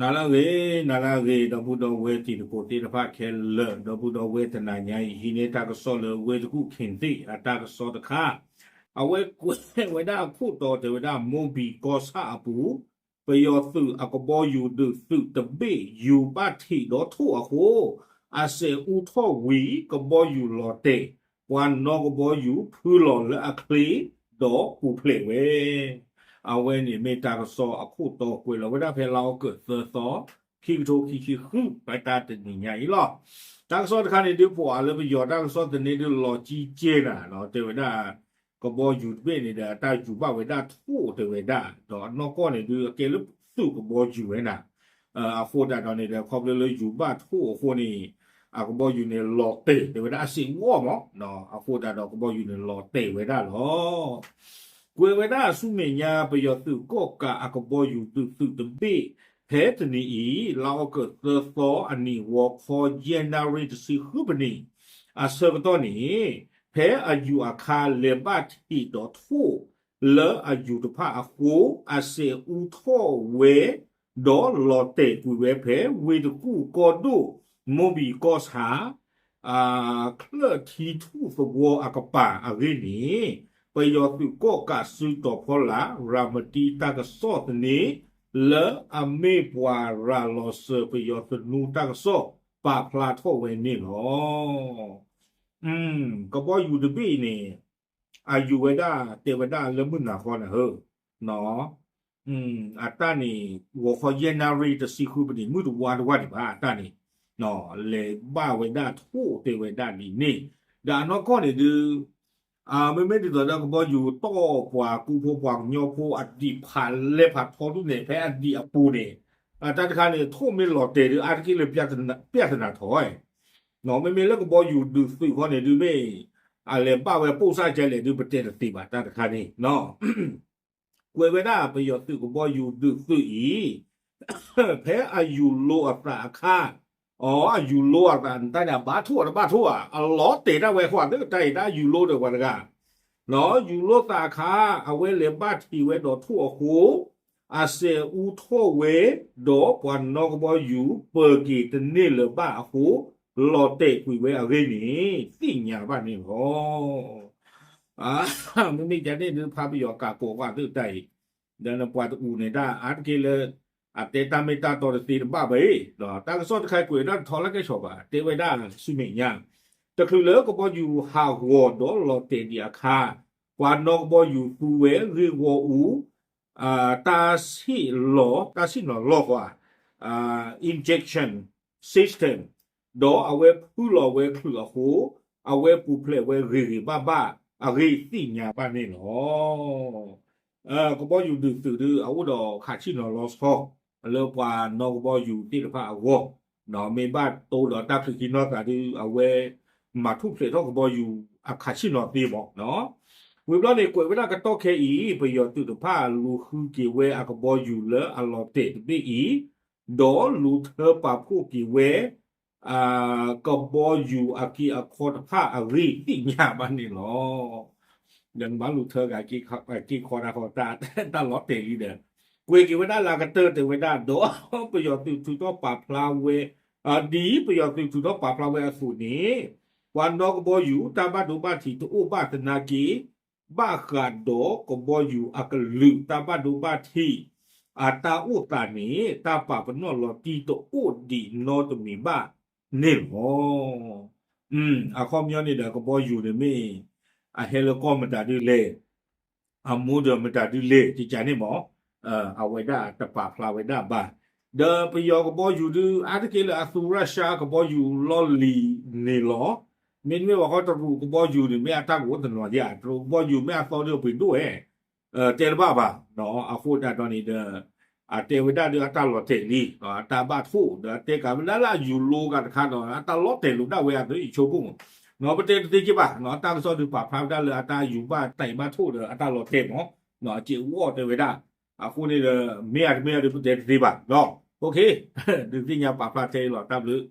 နၤလၢအဂ့ၤ, နၤလၢအဂ့ၤ, ဒီပုၢ်ဒီဝဲၢ်တံၤသကိးသ့ၣ်တဖၣ်ခဲလၢာ်, ဒီပုၢ်ဒီဝဲၢ်တနၤညါအံၤ ဟံးန့ၢ်တၢ်ကစီၣ်လၢဝ့ၢ်တကူၣ်ခ့ၣ်သ့ၣ်အတၢ်ကစီၣ်တခါ, အဝဲကွဲးဝဲဒၣ်အခိၣ်တီတဲဝဲဒၣ် မိၢ်ဘံၣ်ကီၢ်ဆၣ်အပူၤ ပယီၤသုးအကဘီယူၤဒုးသုးတဘ့ၣ် ယူၤဘၣ်ထံးဒီးထိၣ်အဃိ အစဲးအူထီၣ်ဝံၤ ကဘီယူၤလီၤတဲာ်, ပှၤနီၣ်ကဘီယူၤဖုလီၤလၢအချ့ ဒီးပူၤဖျဲးဝဲ အဝဲန့ၣ်မ့ၢ်တၢ်ကစီၣ်အခိၣ်တီ ကွဲးလီၤဝဲဒၣ်ဖဲလါအီကူးသၢသီ ခံကထိခံဆံဃု ဖဲတၢ်တနံၤညါအံၤလီၤ. တၢ်ကစီၣ်တခါန့ၣ်ဒုး ပှၤလၢပယီၤတၢ်ကစီၣ်သန့ဒုး လီၤကံကဲနၤလီၤ တဲဝဲဒၣ် ကဘီယူၤတဘ့ၣ်န့ၣ်ဒီး အတၢ်ယူၤဘၣ်ဝဲဒၣ်ထိၣ်တဲဝဲဒၣ် ဒီးအနီၢ်ကီၢ်န့ၣ်ဒုး အကဲလၢသုးကဘီယူၤဝဲနၤ အဃိသတးဒီးန့ၣ်ဒီး ခီဖျိလၢယူၤဘၣ်ထိၣ်အဃိန့ၣ် အကဘီယူၤန့ၣ် လီၤတဲာ်တဲဝဲဒၣ်အစ့းဝီၢ်မး, အဃိသတးဒီးကဘီယူၤန့ၣ်လီၤတဲာ်ဝဲဒၣ်လီၤ. ကွဲးဝဲဒၣ်ဆူမဲာ်ညါ ပယီၤသုးကီၣ်ကးအကဘီယူၤဒုးသုးတဘ့ၣ် ဖဲတနံၤအံၤ လါအီကူးသၢသီ အနံၣ်ဝီခီယဲၢ်နၣ်ရံၣ်တဆံဃုပနံး အဆၢကတီၢ်န့ၣ် ဖဲအယူၤအခါလဲၤဘၣ်ထံးဒီးထိၣ်လၢအယူၤတဖၣ်အဃိ အစဲးအူထီၣ်ဝဲ ဒီးလီၤတဲာ်ကွံာ်ဝဲဖဲဝ့ၢ်တကူၣ်ကီၢ်ဒိၣ် မိၢ်ဘံၣ်ကီၢ်ဆၣ် ချၢၣ်ထံထူၣ်သဝီအကပၤအဂ့ၢ်န့ၣ် ပယီၤသုးကီၣ်ကးစုတီၤဖီလာ် ရၤမတံတၢ်ကစီၣ်သန့ လၢအမ့ၢ်ပှၤရၤလီၤစၢၤပယီၤသနူတၢ်ကစီၣ် ပာ်ဖျါထီၣ်ဝဲန့ၣ်လီၤ. ကဘီယူၤတဘ့ၣ်အံၤန့ၣ် အယူၤဝဲဒၣ် တဲဝဲဒၣ်လၢမုၢ်နၤဃီန့ၣ်ဧၢ, အတၢ်န့ၣ် ဂီၤခီယဲၢ်နၣ်ရံၣ်တဆံဃုပနံး မုၢ်တဝါတဝၢ်ဒံးဘၣ် အတၢ်န့ၣ် လဲၤဘၣ်ဝဲဒၣ်ထိၣ်တဲဝဲဒၣ်ဒ်န့ၣ်, ဒီးအနီၢ်ကီၢ်န့ၣ်ဒုး မ့မ့ၢ်ဒ်သိးဒီးကဘီယူၤတီၢ်ပှၤကူဖိပှၤကညီဖိအဒံးဖးလဲၢ်ဖးထီဒ်န့ၣ် ဖဲအဒံးအပူၤန့ၣ် တၢ်တခါန့ၣ် ထိၣ်မ့ၢ်လီၤတဲာ်ဒုး အါတက့ၢ်လၢ ပြဿနာထီၣ် မ့မ့ၢ်လၢကဘီယူၤဒုးသုးခီန့ၣ်ဒုးမ့ၢ် အလဲၤဘၣ်ဝဲပိၢ်စၢ်ကဲလဲၣ်ဒုး ပတဲတသ့ဘၣ် တၢ်တခါန့ၣ် ကွဲးဝဲဒၣ်ပယီၤသုးကဘီယူၤဒုးသုးအံၤ ဖဲအယူၤလိအသးအခါ, အယူၤလိအသးတၢ်န့ၣ် အဘၣ်ထိၣ်အတဘၣ်ထိၣ်ဧါ, အလီၤတဲာ်ဒၣ်ဝဲဃီသ့ၣ်တၢ်အံၤ တၢ်ယူၤလိဒီးပှၤတဂၤ ယူၤလိသးအခါ အဝဲလဲၤဘၣ်ထံးဝဲဒီးထိၣ်အဃိ အစဲးအူထီၣ်ဝဲ ဒီးပှၤနီၣ်ကဘီယူၤပၢၤက့ၤတန့ၢ်လၢၤဘၣ်အဃိ လီၤတဲာ်ကွံာ်ဝဲအဂ့ၢ်န့ၣ် သ့ၣ်ညါဘၣ်န့ၣ်လီၤ. မ့မ့ၢ်ကန့ၣ်ဒုး ဖးပယီၤကးကိးကွၢ်သ့ၣ်တၢ်အံၤ ဒီးနပှၤတအူးန့ၣ်တၢ်အါတက့ၢ်လၢ အတဲတၢ်မ့ၢ်တၢ်တီတသ့တဘၣ်ဘၣ်အံၤ ဒီးတၢ်ကစီၣ်တခါကွဲးဒၣ်တထီလၢကဲၣ်ဆိးဘၣ် တဲဝဲဒၣ်ဆူမဲာ်ညါ တချုးလၢကဘီယူၤဟးဂီၤဒီးလီၤတဲာ်ဒံးအခါ ပှၤနီၣ်ကဘီယူၤသူဝဲဂ့ၢ်ဂီၢ်အူ တၢ်ဆ့ၣ်လီၤ တၢ်ဆ့ၣ်နီၤလီၢ်ဃီ injection system ဒီးအဝဲဖုလီၤဝဲချုးအဃိ အဝဲပူၤဖျဲးဝဲဂ့ၤဂ့ၤဘၣ်ဘၣ်အဂ့ၢ်သ့ၣ်ညါဘၣ်န့ၣ်လီၤ. ကဘီယူၤဒုးသုးဒုး အအိၣ်ဒီးခးဆ့ၣ်နီၤလီၤဆီ လၢပှၤနီၣ်ကဘီယူၤသ့ၣ်တဖၣ်အဂီၢ်, မ့ၢ်ဘၣ်တိၢ်ဒီးတၢ်ချုးခံနီၢ်သးဒုး အဝဲမၤထူၣ်ဖျဲးထီၣ်ကဘီယူၤအခးဆ့ၣ်နီၤသ့မး ဝံၤဘျီန့ၣ် ကွဲးဝဲဒၣ်ကတီၢ်ခဲအံၤ ပယီၤသုးတဖၣ်လူၤဃုက့ၤဝဲအကဘီယူၤလၢအလီၤတဲာ်တဘ့ၣ်အံၤ, ဒီးလူၤထၢပာ်ဖှိၣ်က့ၤဝဲ ကဘီယူၤအက့အခီတဖၣ်အဂ့ၢ်သ့ၣ်ညါဘၣ်န့ၣ်လီၤ. ဒီးနဘၣ်လူၤထၢက့အခီတၢ်ဃီ တၢ်လီၤတဲာ်လံဒီး ကွဲးက့ၤဝဲဒၣ်လၢအကတၢၢ်တဲဝဲဒၣ် ဒီးပယီၤသုးထုးထီၣ်ပာ်ဖျါဝဲ ဒ်ပယီၤသုးထုးထီၣ်ပာ်ဖျါဝဲအသိးန့ၣ် ပှၤနီၣ်ကဘီယူၤတၢ်ဘၣ်ဒိဘၣ်ထံးတအိၣ်ဘၣ်သနာ်က့ ဘၣ်ဃးဒီးကဘီယူၤအကလုာ်တၢ်ဘၣ်ဒိဘၣ်ထံး အတၢ်အိၣ်သးန့ၣ် တၢ်ပာ်ပနီၣ်လီၤတံၢ်တအိၣ်ဒံးနီတမံၤဘၣ်န့ၣ်လီၤ. အခီပညီန့ၣ်ဒီး ကဘီယူၤန့ၣ်မ့ၢ် အဟဲလၢကီၢ်မတၤဒ်လဲၣ် အမူဒီးမတၤဒ်လဲၣ် ကကန့ၣ်မး အဝဲဒၣ်တပာ်ဖျါဝဲဒၣ်ဘၣ်. ဒီးပယီၤကဘီယူၤဒုး အါတက့ၢ်လၢအသူ Russia ကဘီယူၤလီၢ်လံၤန့ၣ်လီၤ. မ့တမ့ၢ်ဘၣ်ဃီ တရူးကဘီယူၤန့ၣ် မ့ၢ်အတၢ်ကအိၣ်တနီၤဧါ, တရူးကဘီယူၤမ့ၢ်အသီဒုးအပှ့ၤဒိၣ်ဧါ တဲတဘၣ်ဘၣ်. အဃိသတးဒီးန့ၣ်ဒီး အတဲဝဲဒၣ်ဒီးအတၢ်လီၤတဲာ်လံ အတၢ်ဘၣ်ထိၣ်ဒီး အတဲကးဝဲဒၣ်လၢအယူၤလိဂၤတခါဒီး အတၢ်လီၤတဲာ်လိာ်ဒၣ်ဝဲအသိး ယဆိကမိၣ် ပတဲတသ့က့ဘၣ် တၢ်ကစီၣ်ဒုးပာ်ဖျါဝဲဒၣ်လၢအတၢ်ယူၤဘၣ်တဲာ်ဘၣ်ထိၣ်ဒီး အတၢ်လီၤတဲာ်မး အစ့းဝီၢ်တဲဝဲဒၣ်. အဃိန့ၣ်ဒီး မ့ၢ်အတမ့ၢ်အဒုး ပတဲတသ့ဘၣ် ဒုးသ့ၣ်ညါပာ်ဖျါထဲအံၤလီၤ တၢ်ဘျုး